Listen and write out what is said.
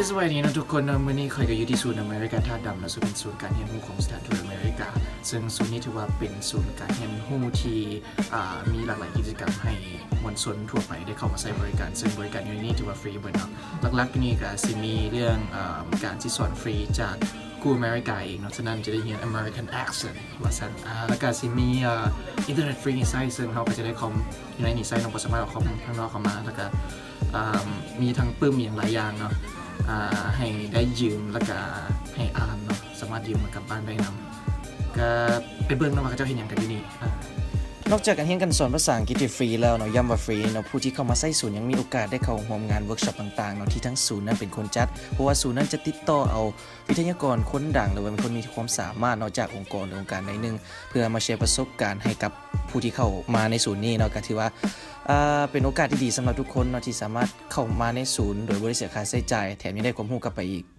ສະບາຍດີເນາະທຸກຄົນເນາະ, ມື້ນີ້ຂ້ອຍກໍຢູ່ທີ່ສູນອາເມລິກາທ່າດຳເນາະ, ເຊິ່ງເປັນສູນການຮຽນຮູ້ຂອງສະຖານທູດອາເມລິກາ, ເຊິ່ງສູນນີ້ຖືວ່າເປັນສູນການຮຽນຮູ້ທີ່ ອ່າ ມີຫຼາກຫຼາຍກິດຈະກຳໃຫ້ມວນຊົນທົ່ວໄປໄດ້ເຂົ້າມາໃຊ້ບໍລິການ, ເຊິ່ງບໍລິການຢູ່ໃນນີ້ຖືວ່າຟຣີເບິດເນາະ. ຫຼັກໆຢູ່ນີ້ກໍຊິມີເລື່ອງ ເອີ່ມ ການຊິສອນຟຣີຈາກຄູອາເມລິກາເອງເນາະ, ສະນັ້ນຈະໄດ້ຮຽນ American accent ວ່າຊັ້ນ, ອາ ແລ້ວກໍຊິມີ ເອີ່ ອິນເຕີເນັດຟຣີໃຫ້ໃຊ້, ເຊິ່ງເຮົາກໍຈະໄດ້ຄອມຢູ່ໃນນີ້ໃຊ້ເນາະ, ບໍ່ສາມາດເອົາຄອມທາງນອກເຂົ້າມາ, ແລ້ວກໍ ອ່າ ມີທັງປຶ້ມອີ່ຫຍັງຫຼາຍຢ່າງເນາະ, ອ່າ ໃຫ້ໄດ້ຢືມ ແລ້ວກະໃຫ້ອ່ານເນາະ, ສາມາດຢືມມາກັບບ້ານໄດ້ນຳ. ກະໄປເບິ່ງເນາະວ່າເຂົາເຈົ້າເຮັດຫຍັງກັນຢູ່ນີ້. ອ່າ ນອກຈາກການຮຽນການສອນພາສາອັງກິດທີ່ຟຣີແລ້ວເນາະ, ຢ້ຳວ່າຟຣີເນາະ, ຜູ້ທີ່ເຂົ້າມາໃຊ້ສູນຍັງມີໂອກາດໄດ້ເຂົ້າຮ່ວມງານເວີກຊັອບຕ່າງໆເນາະ ທີ່ທາງສູນນັ້ນເປັນຄົນຈັດ, ເພາະວ່າສູນນັ້ນຈະຕິດຕໍ່ເອົາ ວິທະຍາກອນຄົນດັງ ຫຼືວ່າເປັນຄົນມີຄວາມສາມາດເນາະ ຈາກອົງກອນ ຫຼື ອົງການໃດໜຶ່ງ ເພື່ອມາແຊປະສົບການໃຫ້ກັບຜູ້ທີ່ເຂົ້າມາໃນສູນນີ້ເນາະ. ກໍຖືວ່າ ເປັນໂອກາດທີ່ດີສຳລັບທຸກຄົນເນາະ ທີ່ສາມາດເຂົ້າມາໃນສູນໂດຍບໍ່ໄດ້ເສຍຄ່າໃຊ້ຈ່າຍ, ແຖມຍັງໄດ້ຄວາມຮູ້ກັບໄປອີກ.